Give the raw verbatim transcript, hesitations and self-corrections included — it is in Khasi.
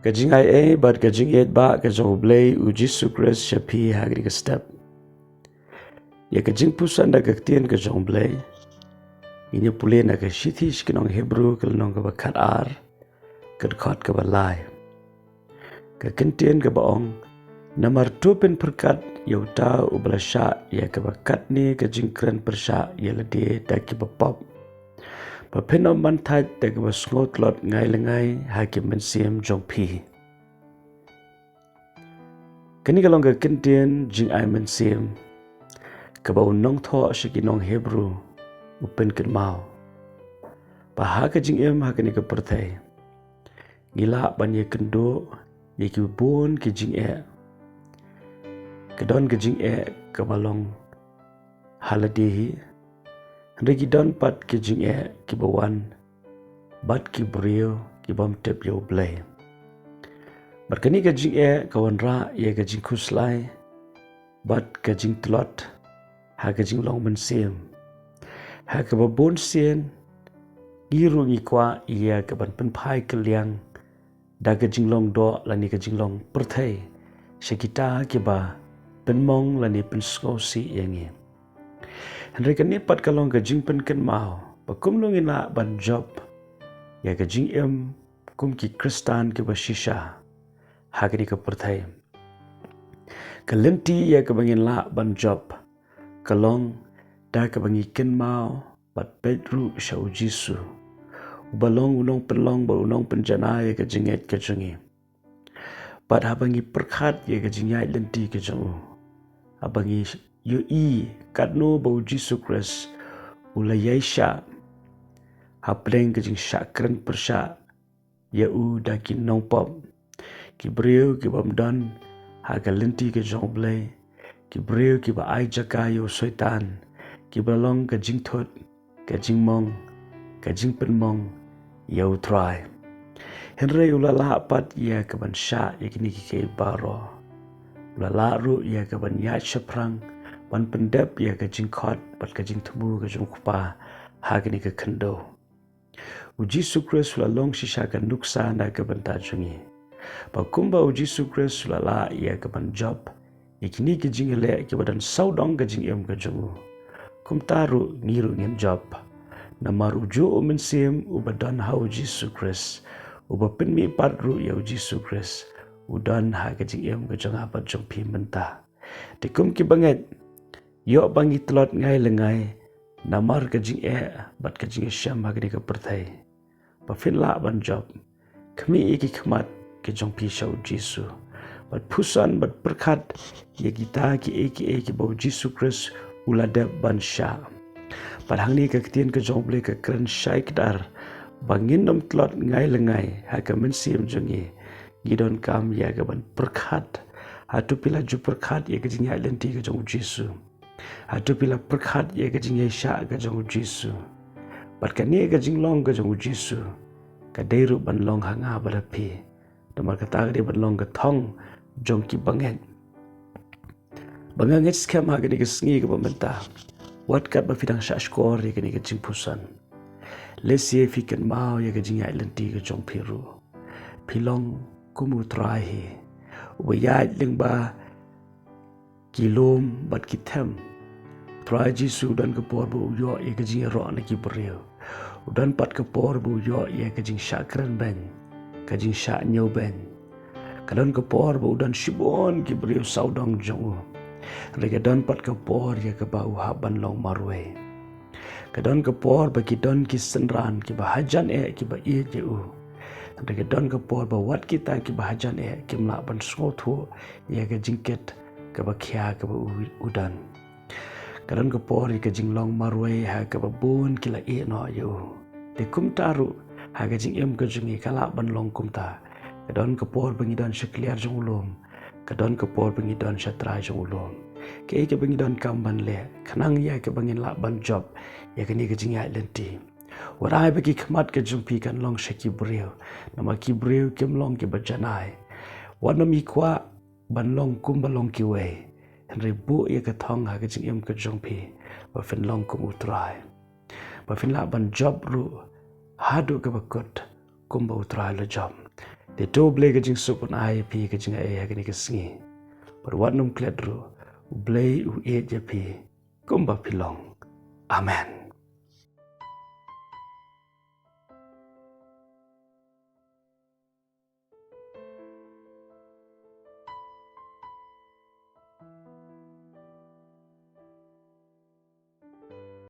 Ka jingai ei bad ka jingïeit ba ka jong U Blei U Jisu Khrist sha phi ha kane ka step. Ïa ka jingpuson da ka ktien ka jong U Blei, ngin ïa pule na ka shithi sha ki nong Hebru ka lynnong kaba khat ar, ka dkhot kaba lai. Ka ktien kaba ong, namar to pynpyrkhat ïa uta uba la shah ïa kaba katne ka jingkren pyrshah ïa lade da kiba pop, ba phin ym ban thait da kaba sngewtlot ngai lyngngai ha ki mynsiem jong phi. Kane ka long ka ktien jingai mynsiem kaba u nongthoh sha ki nong Hebru u pynkynmaw ba ha ka jingim ha kane ka pyrthei ngi lah ban ïakynduh ïa ki bun ki jingeh. Ka don ka jingeh kaba long ha lade hi, hynrei ki don pat ki jingeh kiba wan bad ki briew ki bym tip ïa U Blei. Bad kane ka jingeh ka wanrah ïa ka jingkhuslai bad ka jingtlot ha ka jinglong mynsiem. Ha kaba bun sien ngi ruh ngi kwah ïa ka ban pynphai kylliang da ka jinglong doh lane ka jinglong pyrthei sha kita kiba pynmong lane pynsngewsih ïa ngi. Hynrei kane pat ka long ka jingpynkynmaw ba kumno ngin lah ban jop ïa ka jingim kum ki Khristan kiba shisha ha kane ka pyrthei. Ka lynti ïa kaba ngin lah ban jop ka long da kaba ngi kynmaw bad peit ruh sha U Jisu, uba long u nongpynlong bad u nongpynjanai ïa ka jingngeit ka jong ngi. Bad haba ngi pyrkhat ïa ka jingïaid lynti ka jong u, haba ngi ïohi katno ba U Jisu Khrist u la ïaishah hapdeng ka jingshah kren pyrshah ïa u da ki nongpop, ki briew ki bym don ha ka lynti ka jong U Blei, ki briew kiba ai jaka ïa u Soitan, kiba long ka jingthut, ka jingmong, ka jingpynmong ïa U Trai. Hynrei u la lah pat ïa ka ban shah ïa kine kiei kiei baroh. U la lah ruh ïa ka ban ïaid shaphrang ban pyndep ïa ka jingkhot bad ka jingthmu ka jong U Kpa ha kane ka khyndew. U Jisu Khrist u la long shisha ka nuksa na ka bynta jong ngi. Ba kumba U Jisu Khrist u la lah ïa ka ban jop ïa kine ki jingïaleh kiba don sawdong ka jingim ka jong u, kumta ruh ngi ruh ngin jop. Namar ujuh u Mynsiem uba don ha U Jisu Khrist, uba pynmihpat ruh ïa U Jisu Khrist, u don ha ka jingim ka jong nga bad jong phi mynta. Te kum kiba ngeit, ïoh ba ngi tlot ngai lyngngai namar ka jingeh bad ka jingïashem ha kane ka pyrthei, ba phin lah ban jop. Khmih ïa ki khmat ka jong phi sha U Jisu, bad pyrkhat bad pyrkhat ïa kita kiei kiei kiba U Jisu Khrist u la dep ban shah. Bad hangne ka ktien ka jong U Blei ka kren shai kdar ba ngin ym tlot ngai lyngngai ha ka mynsiem jong ngi. Ngi donkam ïa ka ban pyrkhat. Hato phi la ju pyrkhat ïa ka jingïaid lynti ka jong U Jisu? Hato phi la pyrkhat ïa ka jingïaishah ka jong U Jisu? Bad kane ka jinglong ka jong U Jisu ka dei ruh ban long ha nga bad ha phi. Namar kata ka dei ban long ka thong jong kiba ngeit. Ba nga ngeit skhem ha kane ka sngi kaba mynta, wat katba phi dang shah shkor ïa kane ka jingpuson, lehse phi kynmaw ïa ka jingïaid lynti ka jong phi ruh. Phi long kum U Trai hi, uba ïaid lyngba ki lum bad ki them. U Trai Jisu u don ka por ba u ïoh ïa ka jingïaroh na ki briew. U don pat ka por ba u ïoh ïa ka jingshah kren beiñ, ka jingshah ñiew beiñ. Ka don ka por ba u don shibun ki briew sawdong jong u. Hynrei ka don pat ka por ïa kaba u hap ban long marwei. Ka don ka por ba ki don ki synran kiba hajan eh kiba ïeit ïa u. Hynrei ka don ka por ba wat kita kiba hajan eh kim lah ban sngewthuh ïa ka jingkit kaba khia kaba u, u don. Ka don ka por ïa ka jinglong marwei ha kaba bun ki la ïeh noh ïa u. Te kumta ruh ha ka jingim ka jong ngi ka lah ban long kumta. Ka don ka por ba ngi don sha kliar jong u lum, ka don ka por ba ngi don sha trai jong u lum. Kaei kaba ngi donkam ban leh khnang ïa kaba ngin lah ban jop ïa kane ka jingïaid lynti? Wat ai ba ki khmat ka jong phi kan long sha ki briew, namar ki briew kim long kiba janai. Wat nym ïa kwah ban long kumba long kiwei, hynrei buh ïa ka thong ha ka jingim ka jong phi ba phin long kum U Trai, ba phin lah ban jop ruh haduh kaba kut kumba U Trai u la jop. Te to U Blei ka jingsuk un ai ïa phi ka jingai ha kane ka sngi. Bad wat nym klet ruh, U Blei u ïeit ïa phi kumba phi long. Amen.